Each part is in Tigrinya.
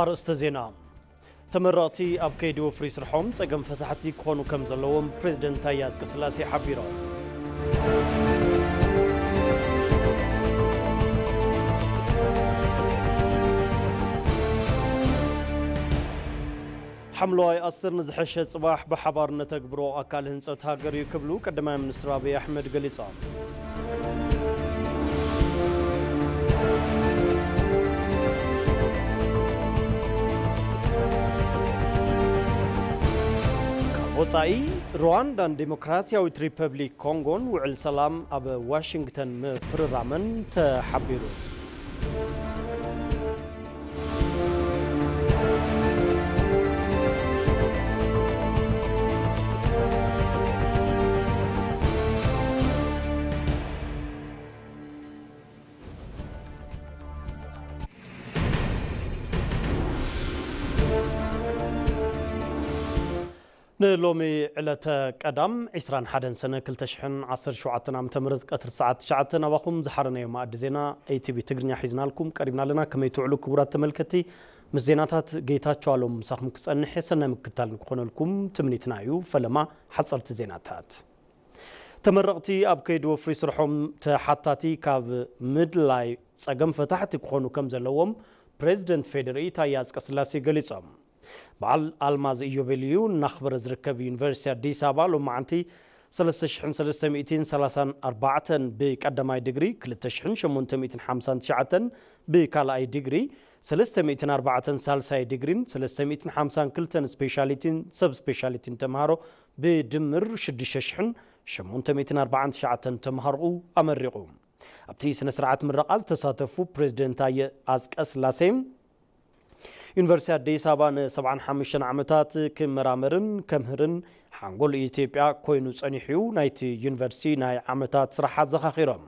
ኣርእስተ ዜና። ተመረቕቲ ኣብ ከይዲ ወፍሪ ስርሖም ጸገም ፈታሕቲ ክኾኑ ከም ዘለዎም ፕሬዝደንት ታየ ኣጽቀስላሴ ሓቢሮም። ሓምለዋይ ኣሰር ንዝሐሸ ጽባሕ ብሓባር ነተግብሮ ኣካል ህንጸት ሃገር እዩ ክብሉ ቀዳማይ ሚኒስትር ኣብይ ኣሕመድ ገሊጾም። ካብ ወጻኢ፣ ሩዋንዳን ዲሞክራሲያዊት ሪፐብሊክ ኮንጎን ውዕል ሰላም ኣብ ዋሽንግተን ምፍርራመን ተሓቢሩ። ንሎሚ ዕለተ ቀዳም ዕስራን ሓደን ሰነ ክልተ ሽሕን ዓሰርተ ሸውዓተን ዓመተ ምህረት ቀትሪ ሰዓት ትሽዓተ ናባኹም ዝሓረናዮ መኣዲ ዜና ኤ ቲ ቪ ትግርኛ ሒዝናልኩም ቀሪብና ኣለና። ከመይ ትውዕሉ ክቡራት ተመልከቲ? ምስ ዜናታት ጌታቸው ኣሎም ምሳኹም ክጸንሕ የሰናይ ምክትታል ንክኾነልኩም ትምኒትና እዩ። ፈለማ ሓጸርቲ ዜናታት። ተመረቕቲ ኣብ ከይዲ ወፍሪ ስርሖም ተሓታቲ ካብ ምድላይ ጸገም ፈታሕቲ ክኾኑ ከም ዘለዎም ፕሬዝደንት ፌዴሪ ታየ ኣጽቀስላሴ ገሊጾም። በዓል ኣልማዝ ኢዮቤልዩ እናኽበረ ዝርከብ ዩኒቨርሲቲ ኣዲስ ኣበባ ሎማዓንቲ ሰለስተ ሽሕን ሰለስተ ሚእትን ሰላሳን ኣርባዕተን ብቀዳማይ ዲግሪ፣ ክልተ ሽሕን ሸሞንተ ሚእትን ሓምሳን ትሽዓተን ብካልኣይ ዲግሪ፣ ሰለስተ ሚእትን ኣርባዕተን ሳልሳይ ዲግሪን ሰለስተ ሚእትን ሓምሳን ክልተን ስፔሻሊቲን ሰብ ስፔሻሊቲን ተምሃሮ ብድምር ሽዱሽተ ሽሕን ሸሞንተ ሚእትን ኣርባዓን ትሽዓተን ተምሃሮኡ ኣመሪቑ። ኣብቲ ስነ ስርዓት ምረቓ ዝተሳተፉ ፕሬዝደንት ታየ ኣጽቀስላሴ፣ ዩኒቨርሲቲ ኣዲስ ኣበባ ንሰብዓን ሓሙሽተን ዓመታት ክመራመርን ከምህርን ሓንጎል ኢትዮጵያ ኮይኑ ጸኒሑ እዩ። ናይቲ ዩኒቨርሲቲ ናይ ዓመታት ስራሕ ኣዘኻኺሮም።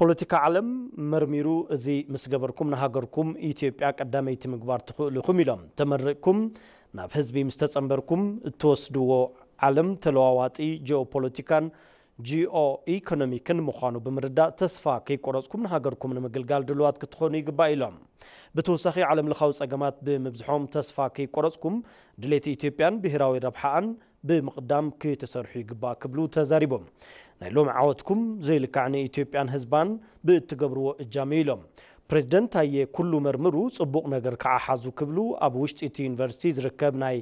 ፖለቲካ ዓለም መርሚሩ፣ እዚ ምስ ገበርኩም ንሃገርኩም ኢትዮጵያ ቀዳመይቲ ምግባር ትኽእሉ ኢኹም ኢሎም። ተመሪቕኩም ናብ ህዝቢ ምስ ተጸንበርኩም እትወስድዎ ዓለም ተለዋዋጢ ጂኦፖለቲካን ጂኦ ኢኮኖሚክን ምዃኑ ብምርዳእ፣ ተስፋ ከይቆረጽኩም ንሃገርኩም ንምግልጋል ድሉዋት ክትኾኑ ይግባእ ኢሎም። ብተወሳኺ፣ ዓለም ለኻዊ ጸገማት ብምብዝሖም ተስፋ ከይቆረጽኩም፣ ድሌት ኢትዮጵያን ብሄራዊ ረብሓኣን ብምቕዳም ክትሰርሑ ይግባእ ክብሉ ተዛሪቦም። ናይ ሎሚ ዓወትኩም ዘይልካዕ ንኢትዮጵያን ህዝባን ብእትገብርዎ እጃም እዩ ኢሎም። ፕሬዝደንት ታየ፣ ኩሉ መርምሩ፣ ጽቡቕ ነገር ከዓ ሓዙ ክብሉ ኣብ ውሽጢ እቲ ዩኒቨርሲቲ ዝርከብ ናይ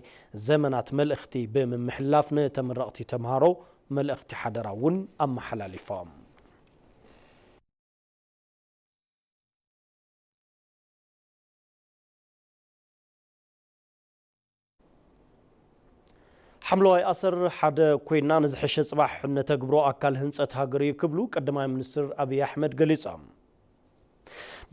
ዘመናት መልእኽቲ ብምምሕልላፍ ንተመረቕቲ ተምሃሮ መልእኽቲ ሓደራ እውን ኣመሓላሊፎም። ሓምለዋይ ኣሰር ሓደ ኮይና ንዝሐሸ ጽባሕ እነተግብሮ ኣካል ህንጸት ሃገር እዩ ክብሉ ቀዳማይ ሚኒስትር ኣብይ ኣሕመድ ገሊጾም።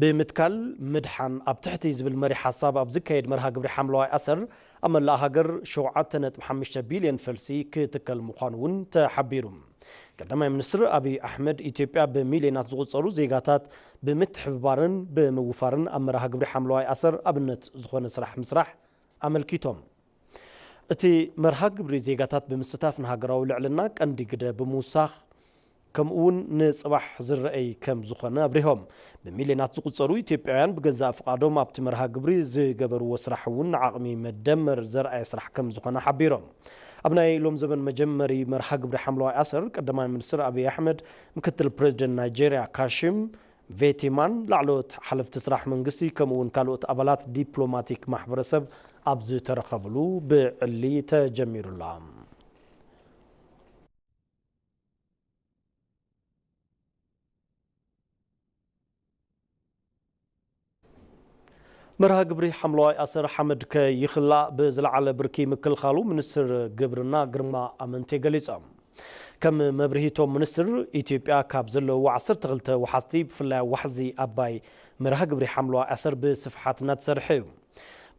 ብምትካል ምድሓን ኣብ ትሕቲ ዝብል መሪ ሓሳብ ኣብ ዝካየድ መርሃ ግብሪ ሓምለዋይ ኣሰር ኣብ መላእ ሃገር ሸውዓተ ነጥቢ ሓሙሽተ ቢልዮን ፈልሲ ክትከል ምዃኑ እውን ተሓቢሩ። ቀዳማይ ሚኒስትር ኣብይ ኣሕመድ፣ ኢትዮጵያ ብሚልዮናት ዝቑጸሩ ዜጋታት ብምትሕብባርን ብምውፋርን ኣብ መርሃ ግብሪ ሓምለዋይ ኣሰር ኣብነት ዝኾነ ስራሕ ምስራሕ ኣመልኪቶም። እቲ መርሃ ግብሪ ዜጋታት ብምስታፍ ንሃገራዊ ልዕልና ቀንዲ ግደ ብምውሳኽ፣ ከምኡ እውን ንጽባሕ ዝረኣይ ከም ዝኾነ ኣብሪሆም። ብሚልዮናት ዝቑጸሩ ኢትዮጵያውያን ብገዛእ ፍቓዶም ኣብቲ መርሃ ግብሪ ዝገበርዎ ስራሕ እውን ንዓቕሚ መደመር ዘርኣየ ስራሕ ከም ዝኾነ ሓቢሮም። ኣብ ናይ ሎም ዘበን መጀመሪ መርሃ ግብሪ ሓምለዋይ ኣሰር፣ ቀዳማይ ሚኒስትር ኣብይ ኣሕመድ፣ ምክትል ፕሬዝደንት ናይጄርያ ካሽም ቬቲማን፣ ላዕለዎት ሓለፍቲ ስራሕ መንግስቲ፣ ከምኡ እውን ካልኦት ኣባላት ዲፕሎማቲክ ማሕበረሰብ ኣብ ዝተረኸብሉ ብዕሊ ተጀሚሩላ። መርሃ ግብሪ ሓምለዋይ ኣሰር ሓመድ ከይኽላእ ብዝለዓለ ብርኪ ምክልኻሉ ሚኒስትር ግብርና ግርማ ኣመንቴ ገሊጾም። ከም መብርሂ እቶም ሚኒስትር፣ ኢትዮጵያ ካብ ዘለውዋ ዓሰርተ ክልተ ዋሕዝቲ ብፍላይ ኣብ ዋሕዚ ኣባይ መርሃ ግብሪ ሓምለዋይ ኣሰር ብስፍሓት እናተሰርሐ እዩ።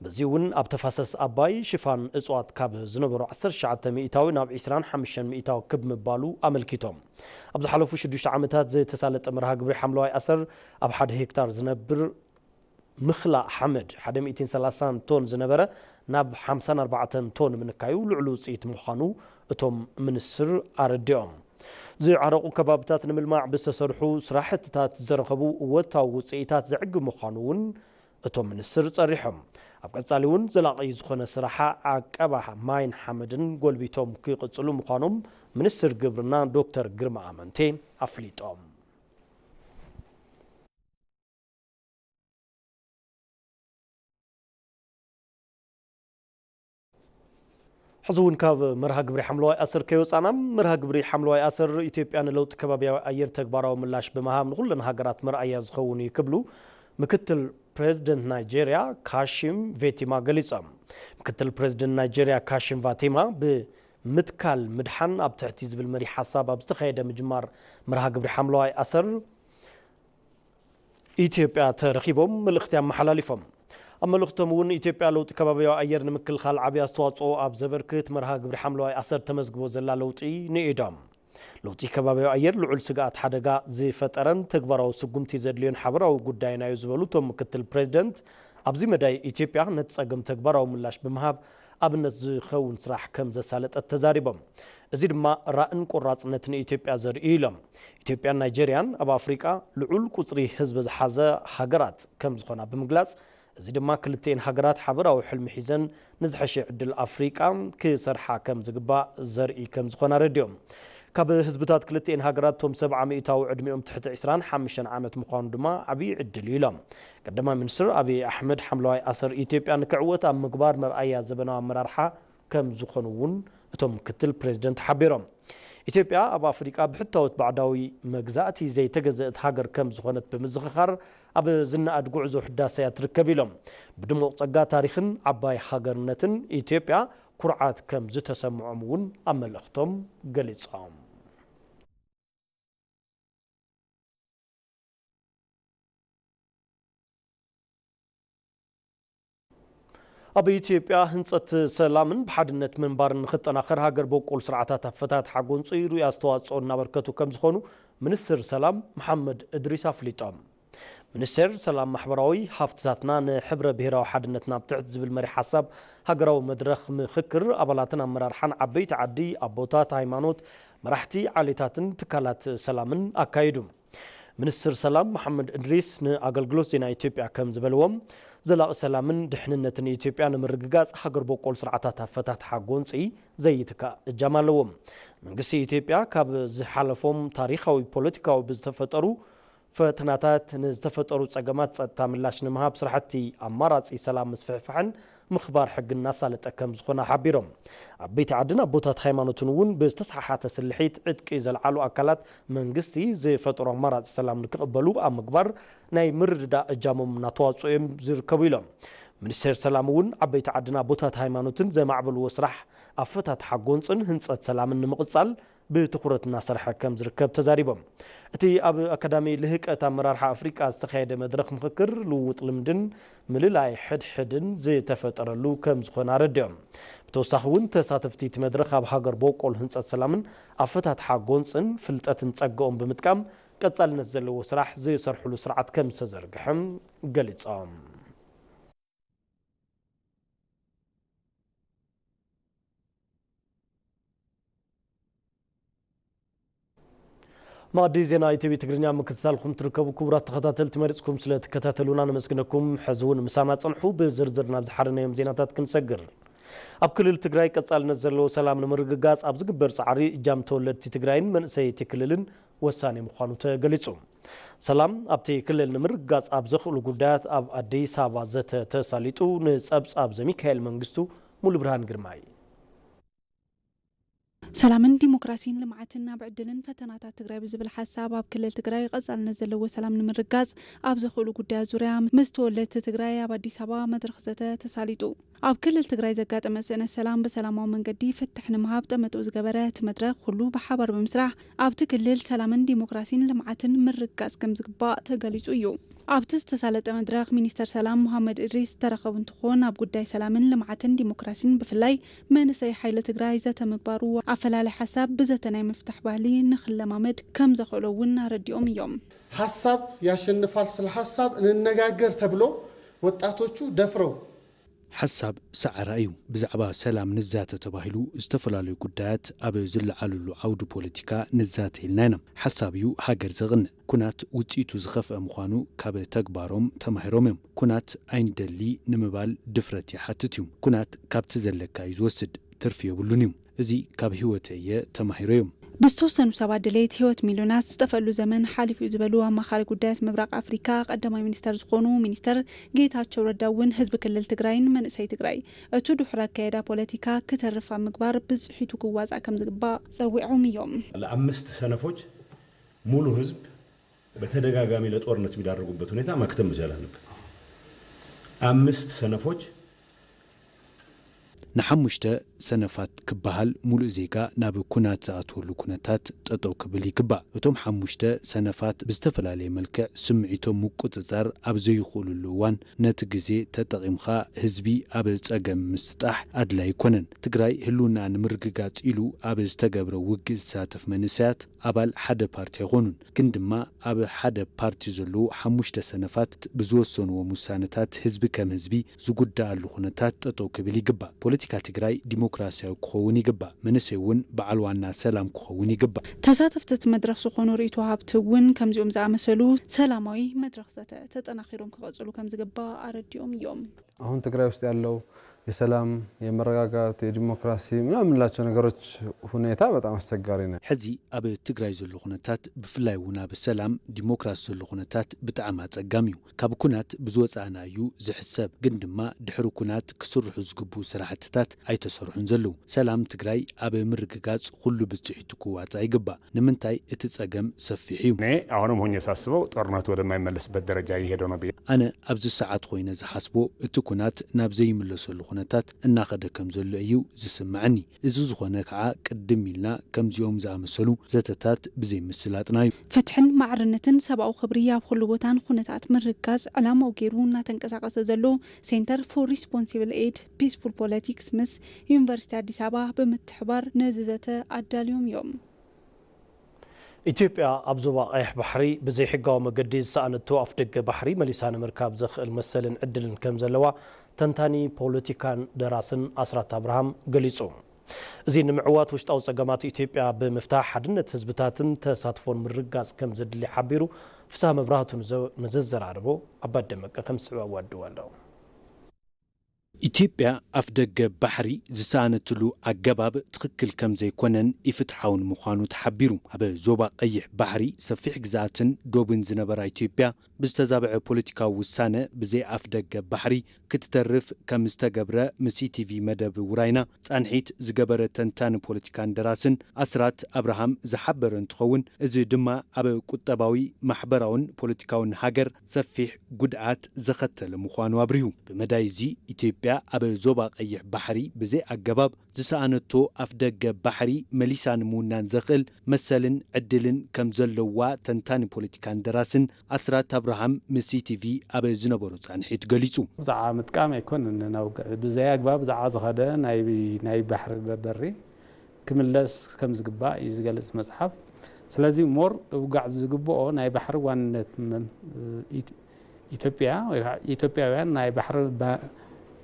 በዚ እውን ኣብ ተፋሰስ ኣባይ ሽፋን እፅዋት ካብ ዝነበሩ ዓሰርተ ትሽዓተ ሚእታዊ ናብ ዒስራን ሓሙሽተን ሚእታዊ ክብ ምባሉ ኣመልኪቶም። ኣብ ዝሓለፉ ሽዱሽተ ዓመታት ዝተሳለጠ መርሃ ግብሪ ሓምለዋይ ኣሰር ኣብ ሓደ ሄክታር ዝነብር ምኽላእ ሓመድ ሓደ ሚእትን ሰላሳን ቶን ዝነበረ ናብ ሓምሳን ኣርባዕተን ቶን ምንካዩ ልዑል ውፅኢት ምዃኑ እቶም ሚኒስትር ኣረዲኦም። ዝዓረቑ ከባብታት ንምልማዕ ብዝተሰርሑ ስራሕትታት ዝተረኸቡ እወታዊ ውፅኢታት ዘዕግብ ምዃኑ እውን እቶም ሚኒስትር ጸሪሖም። ኣብ ቀጻሊ እውን ዘላቒ ዝኾነ ስራሓ ዓቀባ ማይን ሓመድን ጎልቢቶም ክቕጽሉ ምዃኖም ሚኒስትር ግብርና ዶክተር ግርማ ኣመንቴ ኣፍሊጦም። ሕዚ እውን ካብ መርሃ ግብሪ ሓምለዋይ ኣሰር ከይወፃና፣ መርሃ ግብሪ ሓምለዋይ ኣሰር ኢትዮጵያ ንለውጢ ከባቢያዊ ኣየር ተግባራዊ ምላሽ ብምሃብ ንኩለን ሃገራት መርኣያ ዝኸውን እዩ ክብሉ ምክትል ፕሬዚደንት ናይጄሪያ ካሺም ቬቲማ ገሊፆም። ምክትል ፕሬዚደንት ናይጄሪያ ካሺም ቫቲማ ብምትካል ምድሓን ኣብ ትሕቲ ዝብል መሪ ሓሳብ ኣብ ዝተኻየደ ምጅማር መርሃ ግብሪ ሓምለዋይ ኣሰር ኢትዮጵያ ተረኺቦም መልእኽቲ ኣመሓላሊፎም። ኣብ መልእኽቶም እውን ኢትዮጵያ ለውጢ ከባቢያዊ ኣየር ንምክልኻል ዓብዪ ኣስተዋፅኦ ኣብ ዘበርክት መርሃ ግብሪ ሓምለዋይ ኣሰር ተመዝግቦ ዘላ ለውጢ ንኢዶም። ለውጢ ከባቢያዊ ኣየር ልዑል ስግኣት ሓደጋ ዝፈጠረን ተግባራዊ ስጉምቲ ዘድልዮን ሓበራዊ ጉዳይና እዩ ዝበሉ እቶም ምክትል ፕሬዚደንት፣ ኣብዚ መዳይ ኢትዮጵያ ነቲ ፀገም ተግባራዊ ምላሽ ብምሃብ ኣብነት ዝኸውን ስራሕ ከም ዘሳለጠት ተዛሪቦም። እዚ ድማ ራእን ቆራፅነትን ኢትዮጵያ ዘርኢ እዩ ኢሎም። ኢትዮጵያን ናይጄርያን ኣብ ኣፍሪቃ ልዑል ቁፅሪ ህዝቢ ዝሓዘ ሃገራት ከም ዝኾና ብምግላፅ፣ እዚ ድማ ክልቲኤን ሃገራት ሓበራዊ ሕልሚ ሒዘን ንዝሐሸ ዕድል ኣፍሪቃ ክሰርሓ ከም ዝግባእ ዘርኢ ከም ዝኾነ ኣረዲኦም። ካብ ህዝብታት ክልቲኤን ሃገራት እቶም ሰብዓ ሚእታዊ ዕድሚኦም ትሕቲ ዕስራን ሓሙሽተን ዓመት ምዃኑ ድማ ዓብዪ ዕድል እዩ ኢሎም። ቀዳማይ ሚኒስትር ኣብይ ኣሕመድ ሓምለዋይ ኣሰር ኢትዮጵያ ንክዕወት ኣብ ምግባር መርኣያ ዘበናዊ ኣመራርሓ ከም ዝኾኑ እውን እቶም ምክትል ፕሬዚደንት ሓቢሮም። ኢትዮጵያ ኣብ ኣፍሪቃ ብሕታወት ባዕዳዊ መግዛእቲ ዘይተገዘእት ሃገር ከም ዝኾነት ብምዝኽኻር፣ ኣብ ዝነኣድ ጉዕዞ ህዳሰ እያ ትርከብ ኢሎም። ብድሙቕ ጸጋ ታሪኽን ዓባይ ሃገርነትን ኢትዮጵያ ኩርዓት ከም ዝተሰምዖም እውን ኣብ መልእኽቶም ገሊጾም። ኣብ ኢትዮጵያ ህንጸት ሰላምን ብሓድነት ምንባርን ንኽጠናኸር ሃገር በቆል ስርዓታት ኣፈታትሓ ጎንፂ ርኡይ ኣስተዋፅኦ እናበርከቱ ከም ዝኾኑ ሚኒስትር ሰላም መሓመድ እድሪስ ኣፍሊጦም። ሚኒስቴር ሰላም ማሕበራዊ ሃፍትታትና ንሕብረ ብሔራዊ ሓድነትና ኣብ ትሕቲ ዝብል መሪ ሓሳብ ሃገራዊ መድረኽ ምኽክር ኣባላትን ኣመራርሓን ዓበይቲ ዓዲ፣ ኣቦታት ሃይማኖት፣ መራሕቲ ዓሌታትን ትካላት ሰላምን ኣካይዱ። ሚኒስትር ሰላም መሓመድ እድሪስ ንኣገልግሎት ዜና ኢትዮጵያ ከም ዝበልዎም፣ ዘላቒ ሰላምን ድሕንነትን ኢትዮጵያ ንምርግጋጽ ሃገር በቆል ስርዓታት ኣፈታትሓ ጎንፂ ዘይትካእ እጃም ኣለዎም። መንግስቲ ኢትዮጵያ ካብ ዝሓለፎም ታሪኻዊ ፖለቲካዊ ብዝተፈጠሩ ፈተናታት ንዝተፈጠሩ ጸገማት ጸጥታ ምላሽ ንምሃብ ስራሕቲ ኣማራጺ ሰላም ምስፍሕፋሕን ምኽባር ሕግን እናሳለጠ ከም ዝኾነ ሓቢሮም። ዓበይቲ ዓድን ኣቦታት ሃይማኖትን እውን ብዝተሰሓሓተ ስልሒት ዕጥቂ ዘልዓሉ ኣካላት መንግስቲ ዝፈጠሮ ኣማራጺ ሰላም ንክቕበሉ ኣብ ምግባር ናይ ምርድዳእ እጃሞም እናተዋፅኡ እዮም ዝርከቡ ኢሎም። ሚኒስቴር ሰላም እውን ዓበይቲ ዓድን ኣቦታት ሃይማኖትን ዘማዕበልዎ ስራሕ ኣፈታትሓ ጎንፅን ህንፀት ሰላምን ንምቕፃል ብትኹረት እናሰርሐ ከም ዝርከብ ተዛሪቦም። እቲ ኣብ ኣካዳሚ ልህቀት ኣመራርሓ ኣፍሪቃ ዝተኻየደ መድረኽ ምኽክር ልውውጥ ልምድን ምልላይ ሕድሕድን ዝተፈጠረሉ ከም ዝኾነ ኣረዲኦም። ብተወሳኺ እውን ተሳተፍቲ እቲ መድረኽ ኣብ ሃገር በቆል ህንፀት ሰላምን ኣፈታትሓ ጎንፅን ፍልጠትን ጸግኦም ብምጥቃም ቀጻልነት ዘለዎ ስራሕ ዝሰርሕሉ ስርዓት ከም ዝተዘርግሐ ገሊጾም። መኣዲ ዜና ኢቲቪ ትግርኛ ምክትታልኩም ትርከቡ ክቡራት ተኸታተልቲ፣ መሪጽኩም ስለ ትከታተሉና ነመስግነኩም። ሕዚ እውን ምሳና ጽንሑ። ብዝርዝር ናብ ዝሓረናዮም ዜናታት ክንሰግር። ኣብ ክልል ትግራይ ቀጻልነት ዘለዎ ሰላም ንምርግጋጽ ኣብ ዝግበር ጻዕሪ እጃም ተወለድቲ ትግራይን መንእሰይቲ ክልልን ወሳኒ ምዃኑ ተገሊጹ። ሰላም ኣብቲ ክልል ንምርግጋጽ ኣብ ዘኽእሉ ጉዳያት ኣብ ኣዲስ ኣበባ ዘተ ተሳሊጡ። ንጸብጻብ ዘሚካኤል መንግስቱ፣ ሙሉ ብርሃን ግርማይ። ሰላምን ዲሞክራሲን ልምዓትን ናብ ዕድልን ፈተናታት ትግራይ ብዝብል ሓሳብ ኣብ ክልል ትግራይ ቀፃልነት ዘለዎ ሰላም ንምርጋፅ ኣብ ዘኽእሉ ጉዳያት ዙርያ ምስ ተወለድቲ ትግራይ ኣብ ኣዲስ ኣበባ መድረኽ ዘተ ተሳሊጡ። ኣብ ክልል ትግራይ ዘጋጠመ ስእነት ሰላም ብሰላማዊ መንገዲ ፍትሕ ንምሃብ ጠመትኡ ዝገበረ እቲ መድረኽ ኩሉ ብሓባር ብምስራሕ ኣብቲ ክልል ሰላምን ዲሞክራሲን ልምዓትን ምርጋፅ ከምዝግባእ ተገሊፁ እዩ። ኣብቲ ዝተሳለጠ መድረኽ ሚኒስተር ሰላም መሃመድ እድሪስ ዝተረኸቡ እንትኾን ኣብ ጉዳይ ሰላምን ልምዓትን ዲሞክራሲን ብፍላይ መንእሰይ ሓይሊ ትግራይ ዘተ ምግባሩ ኣፈላላይ ሓሳብ ብዘተ ናይ ምፍታሕ ባህሊ ንኽለማመድ ከምዘኽእሎ እውን ኣረዲኦም እዮም። ሀሳብ ያሸንፋል ስለ ሀሳብ እንነጋገር ተብሎ ወጣቶቹ ደፍረው ሓሳብ ሰዓራ እዩ። ብዛዕባ ሰላም ንዛተ ተባሂሉ ዝተፈላለዩ ጉዳያት ኣብ ዝለዓልሉ ዓውዲ ፖለቲካ ንዛተ ኢልና ኢና። ሓሳብ እዩ ሃገር ዘቕንዕ። ኩናት ውፅኢቱ ዝኸፍአ ምዃኑ ካብ ተግባሮም ተማሂሮም እዮም። ኩናት ኣይንደሊ ንምባል ድፍረት ይሓትት እዩ። ኩናት ካብቲ ዘለካ እዩ ዝወስድ፣ ትርፊ የብሉን እዩ። እዚ ካብ ህይወተይ እየ ተማሂረዮ። ብዝተወሰኑ ሰባት ድሌት ህይወት ሚልዮናት ዝጠፈሉ ዘመን ሓሊፉ እዩ ዝበሉ ኣማኻሪ ጉዳያት ምብራቕ ኣፍሪካ ቀዳማይ ሚኒስተር ዝኾኑ ሚኒስተር ጌታቸው ረዳ እውን ህዝቢ ክልል ትግራይን መንእሰይ ትግራይ እቱ ድሑር ኣካየዳ ፖለቲካ ክተርፍ ኣብ ምግባር ብፅሒቱ ክዋፃእ ከም ዝግባእ ፀዊዖም እዮም። ለአምስት ሰነፎች ሙሉ ህዝብ በተደጋጋሚ ለጦርነት የሚዳረጉበት ሁኔታ መክተም መቻል አለበት። አምስት ሰነፎች ንሓሙሽተ ሰነፋት ክበሃል ሙሉእ ዜጋ ናብ ኩናት ዝኣትወሉ ኩነታት ጠጠው ክብል ይግባእ። እቶም ሓሙሽተ ሰነፋት ብዝተፈላለየ መልክዕ ስምዒቶም ምቁፅፃር ኣብ ዘይኽእሉሉ እዋን ነቲ ግዜ ተጠቒምኻ ህዝቢ ኣብ ፀገም ምስጣሕ ኣድላይ ኣይኮነን። ትግራይ ህልውና ንምርግጋፅ ኢሉ ኣብ ዝተገብረ ውግእ ዝሳተፍ መንእሰያት ኣባል ሓደ ፓርቲ ኣይኾኑን። ግን ድማ ኣብ ሓደ ፓርቲ ዘለዉ ሓሙሽተ ሰነፋት ብዝወሰንዎም ውሳነታት ህዝቢ ከም ህዝቢ ዝጉዳኣሉ ኩነታት ጠጠው ክብል ይግባእ። ፖለቲካ ትግራይ ዲሞክራሲያዊ ክኸውን ይግባእ። መንእሰይ እውን በዓል ዋና ሰላም ክኸውን ይግባእ። ተሳተፍቲ እቲ መድረኽ ዝኾኑ ርእይቶ ወሃብቲ እውን ከምዚኦም ዝኣመሰሉ ሰላማዊ መድረኽ ዘተ ተጠናኺሮም ክቐፅሉ ከም ዝግባእ ኣረዲኦም እዮም። አሁን ትግራይ ውስጥ ያለው የሰላም፣ የመረጋጋት፣ የዲሞክራሲ ምናምን የምንላቸው ነገሮች ሁኔታ በጣም አስቸጋሪ ነው። ሕዚ ኣብ ትግራይ ዘሎ ኩነታት ብፍላይ እውን ኣብ ሰላም ዲሞክራሲ ዘሎ ኩነታት ብጣዕሚ ኣፀጋሚ እዩ። ካብ ኩናት ብዝወፃእና እዩ ዝሕሰብ። ግን ድማ ድሕሪ ኩናት ክስርሑ ዝግብኡ ስራሕትታት ኣይተሰርሑን ዘለዉ። ሰላም ትግራይ ኣብ ምርግጋፅ ኩሉ ብፅሒቱ ክዋፃእ ይግባእ። ንምንታይ እቲ ፀገም ሰፊሕ እዩ። እኔ አሁንም ሆኜ ሳስበው ጦርነቱ ወደማይመለስበት ደረጃ እየሄደ ነው ብዬ። ኣነ ኣብዚ ሰዓት ኮይነ ዝሓስቦ እቲ ኩናት ናብ ዘይምለሰሉ ኩነታት እናኸደ ከም ዘሎ እዩ ዝስምዐኒ። እዚ ዝኾነ ከዓ ቅድም ኢልና ከምዚኦም ዝኣመሰሉ ዘተታት ብዘይምስላጥና እዩ። ፍትሕን ማዕርነትን ሰብኣዊ ክብሪ ኣብ ኩሉ ቦታን ኩነታት ምርግጋፅ ዕላማኡ ገይሩ እናተንቀሳቐሰ ዘሎ Center for Responsible Aid Peaceful Politics ምስ ዩኒቨርሲቲ ኣዲስ ኣበባ ብምትሕባር ነዚ ዘተ ኣዳልዮም እዮም። ኢትዮጵያ ኣብ ዞባ ቀይሕ ባሕሪ ብዘይሕጋዊ መገዲ ዝሰኣነቶ ኣፍደገ ባሕሪ መሊሳ ንምርካብ ዘኽእል መሰልን ዕድልን ከም ዘለዋ ተንታኒ ፖለቲካን ደራስን ኣስራት ኣብርሃም ገሊጹ። እዚ ንምዕዋት ውሽጣዊ ጸገማት ኢትዮጵያ ብምፍታሕ ሓድነት ህዝብታትን ተሳትፎን ምርግጋጽ ከም ዘድሊ ሓቢሩ። ፍስሃ መብራህቱ ንዘ- ንዘዘራረቦ ኣባት ደመቀ ከም ዝስዕብ ኣዋድዎ ኣሎ። ኢትዮጵያ ኣፍደገ ባሕሪ ዝሰኣነትሉ ኣገባብ ትኽክል ከም ዘይኮነን ኢፍትሓውን ምዃኑ ተሓቢሩ። ኣብ ዞባ ቀይሕ ባሕሪ ሰፊሕ ግዝኣትን ዶብን ዝነበራ ኢትዮጵያ ብዝተዛብዐ ፖለቲካዊ ውሳነ ብዘይ ኣፍደገ ባሕሪ ክትተርፍ ከም ዝተገብረ ምስ ኢቲቪ መደብ ውራይና ፃንሒት ዝገበረ ተንታኒ ፖለቲካን ደራስን ኣስራት ኣብርሃም ዝሓበረ እንትኸውን፣ እዚ ድማ ኣብ ቁጠባዊ፣ ማሕበራውን ፖለቲካውን ሃገር ሰፊሕ ጉድኣት ዘኸተለ ምዃኑ ኣብሪሁ። ብመዳይ እዚ ኢትዮጵያ ኣብ ዞባ ቀይሕ ባሕሪ ብዘይ ኣገባብ ዝሰኣነቶ ኣፍደገ ባሕሪ መሊሳ ንምውናን ዘኽእል መሰልን ዕድልን ከም ዘለዋ ተንታኒ ፖለቲካን ደራስን ኣስራት ኣብርሃም ምስ ኢቲቪ ኣብ ዝነበሮ ፃንሒት ገሊፁ። ብዛዕባ ምጥቃም ኣይኮነን ነናውግዕ፣ ብዘይ ኣግባብ ብዛዕባ ዝኸደ ናይ ባሕሪ በሪ ክምለስ ከም ዝግባእ እዩ ዝገልፅ መፅሓፍ። ስለዚ ሞር ውጋዕ ዝግብኦ ናይ ባሕሪ ዋንነት ኢትዮጵያ ወይ ከዓ ኢትዮጵያውያን ናይ ባሕሪ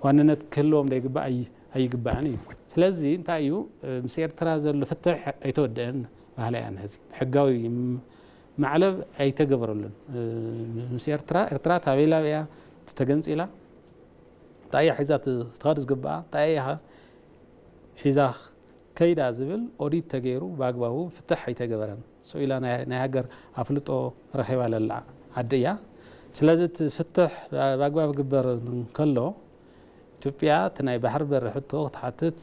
ዋንነት ክህልዎም ዘይግባእ ኣይግባእን እዩ። ስለዚ እንታይ እዩ ምስ ኤርትራ ዘሎ ፍትሕ ኣይተወደአን ባህላ እያ። ሕዚ ሕጋዊ ማዕለብ ኣይተገበረሉን። ምስ ኤርትራ ኤርትራ ታበይ ላበያ ተገንፂላ እንታይ እያ ሒዛ ትኸድ ዝግባኣ እንታይ እያ ሒዛ ከይዳ ዝብል ኦዲት ተገይሩ ብኣግባቡ ፍትሕ ኣይተገበረን። ስቕ ኢላ ናይ ሃገር ኣፍልጦ ረኺባ ለላ ዓዲ እያ። ስለዚ እቲ ፍትሕ ብኣግባብ ክግበር እንከሎ ኢትዮጵያ እቲ ናይ ባሕሪ በሪ ሕቶ ክትሓትት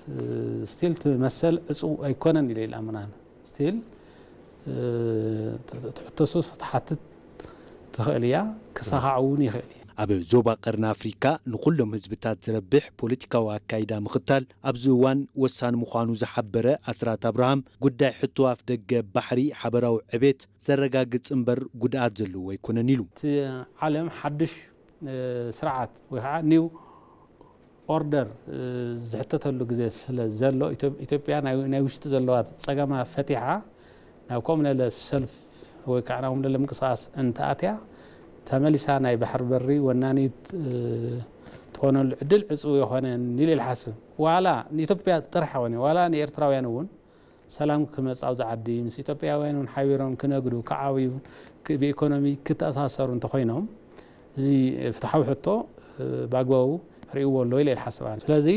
ስቲል እቲ መሰል ዕፁው ኣይኮነን ኢለ ኢለ ኣምናን ስቲል እቲ ሕቶሱስ ክትሓትት ትኽእል እያ፣ ክሳኻዕ እውን ይኽእል እዩ። ኣብ ዞባ ቀርኒ ኣፍሪካ ንኩሎም ህዝብታት ዝረብሕ ፖለቲካዊ ኣካይዳ ምኽታል ኣብዚ እዋን ወሳኒ ምዃኑ ዝሓበረ ኣስራት ኣብርሃም፣ ጉዳይ ሕቶ ኣፍደገ ባሕሪ ሓበራዊ ዕቤት ዘረጋግፅ እምበር ጉድኣት ዘለዎ ኣይኮነን ኢሉ። እቲ ዓለም ሓድሽ ስርዓት ወይ ከዓ ኒው ኦርደር ዝሕተተሉ ግዜ ስለ ዘሎ ኢትዮጵያ ናይ ውሽጢ ዘለዋ ፀገማ ፈቲሓ ናብ ከምኡ ለለ ሰልፍ ወይ ከዓ ናብ ከምኡ ለለ ምንቅስቃስ እንተኣትያ ተመሊሳ ናይ ባሕሪ በሪ ወናኒት ትኾነሉ ዕድል ዕፁው የኾነን ኢለ ይሓስብ። ዋላ ንኢትዮጵያ ጥራሕ ኣይኮነ፣ ዋላ ንኤርትራውያን እውን ሰላም ክመጽእ ኣብዚ ዓዲ፣ ምስ ኢትዮጵያውያን እውን ሓቢሮም ክነግዱ፣ ክዓብዩ፣ ክ-፣ ብኢኮኖሚ ክተኣሳሰሩ እንተኾይኖም፣ እዚ ፍትሓዊ ሕቶ፣ እ፣ ብኣግባቡ ርእይዎ ኣሎ ኢለ ይሓስብ ኣነ። ስለዚ፣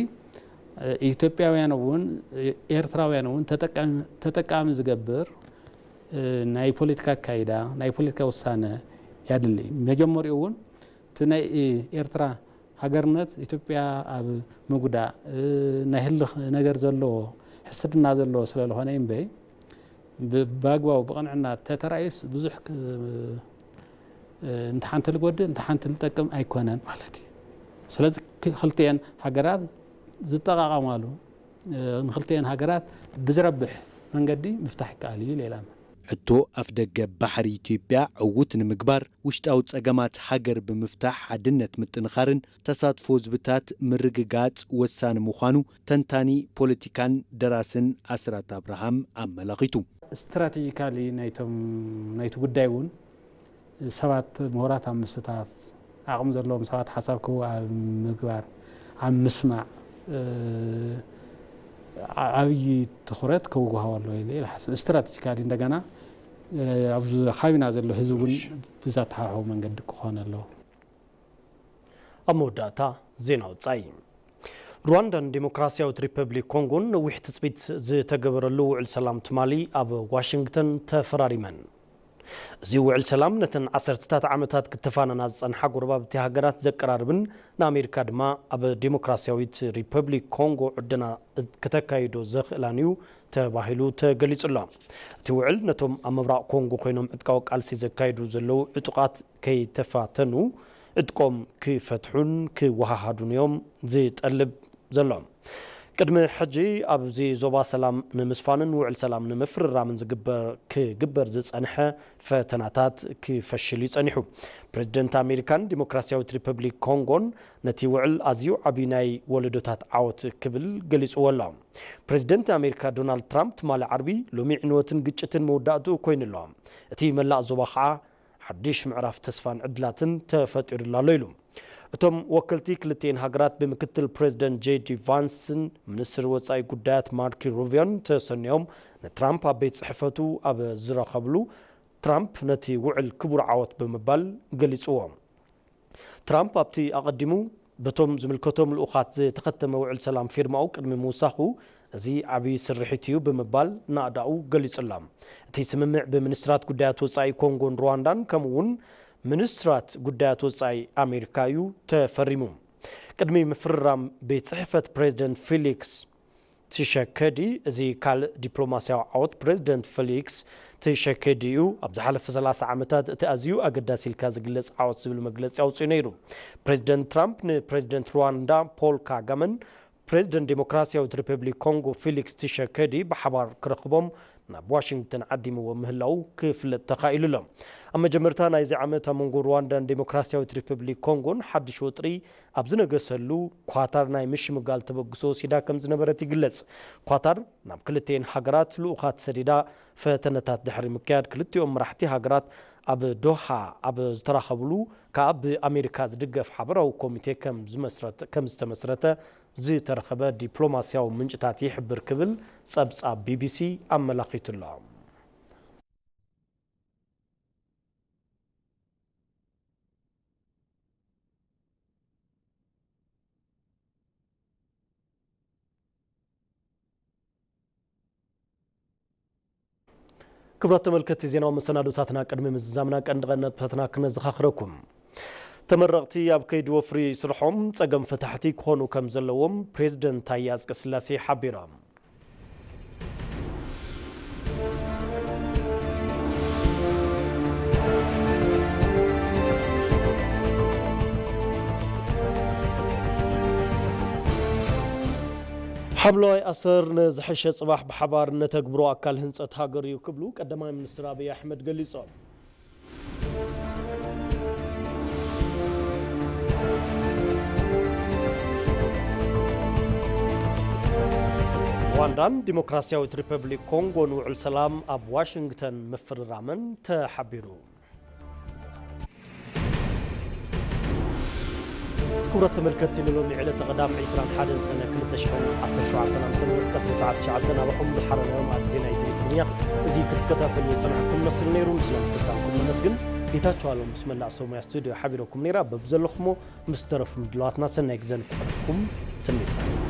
እ፣ ኢትዮጵያውያን እውን፣ እ፣ ኤርትራውያን እውን ተጠቃሚ፣ ተጠቃሚ ዝገብር፣ እ፣ ናይ ፖለቲካ ኣካይዳ፣ ናይ ፖለቲካ ውሳነ ያድሊ። መጀመሪኡ እውን እቲ ናይ፣ እ፣ ኤርትራ ሃገርነት ኢትዮጵያ ኣብ ምጉዳእ፣ እ፣ ናይ ህልኽ ነገር ዘለዎ፣ ሕስድና ዘለዎ ስለ ዝኾነ እምበይ፣ ብ-፣ ብኣግባቡ ብቕንዕና ተተራእዩስ ብዙሕ ክ-፣ እ፣ እንተ ሓንቲ ልጎድእ፣ እንተ ሓንቲ ልጠቅም ኣይኮነን ማለት እዩ። ስለዚ ክ-፣ ክልቲኤን ሃገራት ዝጠቓቐማሉ፣ እ፣ ንክልቲኤን ሃገራት ብዝረብሕ መንገዲ ምፍታሕ ይከኣል እዩ ኢለ እላመ። ሕቶ ኣፍደገ ባሕሪ ኢትዮጵያ ዕዉት ንምግባር፣ ውሽጣዊ ጸገማት ሃገር ብምፍታሕ፣ ሓድነት ምጥንኻርን ተሳትፎ ህዝብታት ምርግጋጽ ወሳኒ ምዃኑ ተንታኒ ፖለቲካን ደራስን ኣስራት ኣብርሃም ኣመላኺቱ። ስትራቴጂካሊ ናይቶም፣ ናይቲ ጉዳይ እውን ሰባት ምሁራት ኣብ ምስታፍ፣ ዓቕሚ ዘለዎም ሰባት ሓሳብ ክህቡ ኣብ ምግባር፣ ኣብ ምስማዕ፣ እ፣ ዓ-፣ ዓብዪ ትኹረት ክወሃቦ ኣለዎ ኢለ፣ ኢለ ሓስብ። ስትራቴጂካሊ እንደገና፣ እ፣ ኣብዚ ከባቢና ዘሎ ህዝቢ እውን ብዘተሓሕቦ መንገዲ ክኾን ኣለዎ። ኣብ መወዳእታ ዜና ወጻኢ። ሩዋንዳን ዲሞክራሲያዊት ሪፐብሊክ ኮንጎን ነዊሕ ትጽቢት ዝተገበረሉ ውዕል ሰላም ትማሊ ኣብ ዋሽንግተን ተፈራሪመን። እዚ ውዕል ሰላም ነተን ዓሰርተታት ዓመታት ክተፋነና ዝጸንሓ ጎረባብቲ ሃገራት ዘቀራርብን ንኣሜሪካ ድማ ኣብ ዲሞክራሲያዊት ሪፐብሊክ ኮንጎ ዕደና ክተካይዶ ዘኽእላን እዩ ተባሂሉ ተገሊጹ ኣሎ። እቲ ውዕል ነቶም ኣብ ምብራቕ ኮንጎ ኮይኖም ዕጥቃዊ ቃልሲ ዘካይዱ ዘለዉ ዕጡቓት ከይተፋተኑ ዕጥቆም ክፈትሑን ክወሃሃዱን እዮም ዝጠልብ ዘሎ። ቅድሚ ሕጂ ኣብዚ ዞባ ሰላም ንምስፋንን ውዕል ሰላም ንምፍርራምን ዝግበር፣ ክግበር ዝጸንሐ ፈተናታት ክፈሽል እዩ ጸኒሑ። ፕሬዚደንት ኣሜሪካን ዲሞክራሲያዊት ሪፐብሊክ ኮንጎን ነቲ ውዕል ኣዝዩ ዓብዪ ናይ ወለዶታት ዓወት ክብል ገሊጽዎ ኣሎ። ፕሬዚደንት ኣሜሪካ ዶናልድ ትራምፕ ትማሊ ዓርቢ፣ "ሎሚ ዕንወትን ግጭትን መወዳእትኡ ኮይኑ ኣሎ። እቲ መላእ ዞባ ኸዓ ሓድሽ ምዕራፍ ተስፋን ዕድላትን ተፈጢሩሉ ኣሎ" ኢሉ። እቶም ወከልቲ ክልቲኤን ሃገራት ብምክትል ፕሬዚደንት ጄ ዲ ቫንስን ሚኒስትር ወጻኢ ጉዳያት ማርኪ ሩቢዮን ተሰንዮም ንትራምፕ ኣብ ቤት ጽሕፈቱ ኣብ ዝረኸብሉ፣ ትራምፕ ነቲ ውዕል ክቡር ዓወት ብምባል ገሊጽዎ። ትራምፕ ኣብቲ ኣቐዲሙ በቶም ዝምልከቶም ልኡኻት ዝተኸተመ ውዕል ሰላም ፊርማኡ ቅድሚ ምውሳኹ፣ "እዚ ዓብዪ ስርሒት እዩ" ብምባል ናእዳኡ ገሊጹ ኣሎ። እቲ ስምምዕ ብሚኒስትራት ጉዳያት ወጻኢ ኮንጎን ሩዋንዳን ከምኡ እውን ሚኒስትራት ጉዳያት ወጻኢ ኣሜሪካ እዩ ተፈሪሙ። ቅድሚ ምፍርራም ቤት ጽሕፈት ፕሬዚደንት ፊሊክስ ትሸከዲ፣ እዚ ካልእ ዲፕሎማስያዊ ዓወት ፕሬዚደንት ፌሊክስ ትሸከዲ እዩ። ኣብ ዝሓለፈ ሰላሳ ዓመታት እቲ ኣዝዩ ኣገዳሲ ኢልካ ዝግለጽ ዓወት ዝብል መግለጺ ኣውጺኡ ነይሩ። ፕሬዚደንት ትራምፕ ንፕሬዚደንት ሩዋንዳ ፖል ካጋመን ፕሬዚደንት ዴሞክራሲያዊት ሪፐብሊክ ኮንጎ ፊሊክስ ትሸከዲ ብሓባር ክረኽቦም ናብ ዋሽንግተን ዓዲምዎ ምህላዉ ክፍለጥ ተኻኢሉ ኣሎ። ኣብ መጀመርታ ናይዚ ዓመት ኣብ መንጎ ሩዋንዳን ዴሞክራሲያዊት ሪፐብሊክ ኮንጎን ሓድሽ ወጥሪ ኣብ ዝነገሰሉ፣ ኳታር ናይ ምሽምጋል ተበግሶ ወሲዳ ከም ዝነበረት ይግለጽ። ኳታር ናብ ክልቲኤን ሃገራት ልኡኻት ሰዲዳ ፈተነታት ድሕሪ ምክያድ፣ ክልቲኦም መራሕቲ ሃገራት ኣብ ዶሃ ኣብ ዝተራኸብሉ፣ ከኣ ብኣሜሪካ ዝድገፍ ሓበራዊ ኮሚቴ ከም ዝመስረት-፣ ከም ዝተመስረተ ዝተረኸበ ዲፕሎማስያዊ ምንጭታት ይሕብር ክብል ጸብጻብ ቢ ቢ ሲ ኣመላኺቱ ኣሎ። ክቡራት ተመልከትቲ፣ ዜናዊ መሰናዶታትና ቅድሚ ምዝዛምና ቀንዲ ቀንዲ ነጥብታትና ክነዘኻኽረኩም። ተመረቕቲ ኣብ ከይዲ ወፍሪ ስርሖም ጸገም ፈታሕቲ ክኾኑ ከም ዘለዎም ፕሬዚደንት ታየ ኣጽቀስላሴ ሓቢሮም። ሓምለዋይ ኣሰር ንዝሐሸ ጽባሕ ብሓባር እነተግብሮ ኣካል ህንጸት ሃገር እዩ ክብሉ ቀዳማይ ሚኒስትር ኣብይ ኣሕመድ ገሊጾም። ሩዋንዳን ዲሞክራሲያዊት ሪፐብሊክ ኮንጎን ውዕል ሰላም ኣብ ዋሽንግተን ምፍርራመን ተሓቢሩ። ክቡራት ተመልከትቲ፣ ንሎሚ ዕለተ ቀዳም ዕስራን ሓደን ሰነ ክልተ ሽሕን ዓሰርተ ሸውዓተን ዓመተ ምህረት ቀትሪ ሰዓት ትሽዓተ ናባኹም ዝሓለናዮ መኣዲ ዜና ኢትዮ ትግርኛ እዚ ክትከታተሉ ዝጸናሕኩም መስል ነይሩ። ምስለ ምክትታልኩም ነመስግን። ጌታቸው ኣሎም ምስ መላእ ሰብ ሙያ ስቱድዮ ሓቢረኩም ነይራ። በብዘለኹሞ ምስ ተረፉ ምድላዋትና ሰናይ ግዘ ንክሕልኩም ትምኒትና።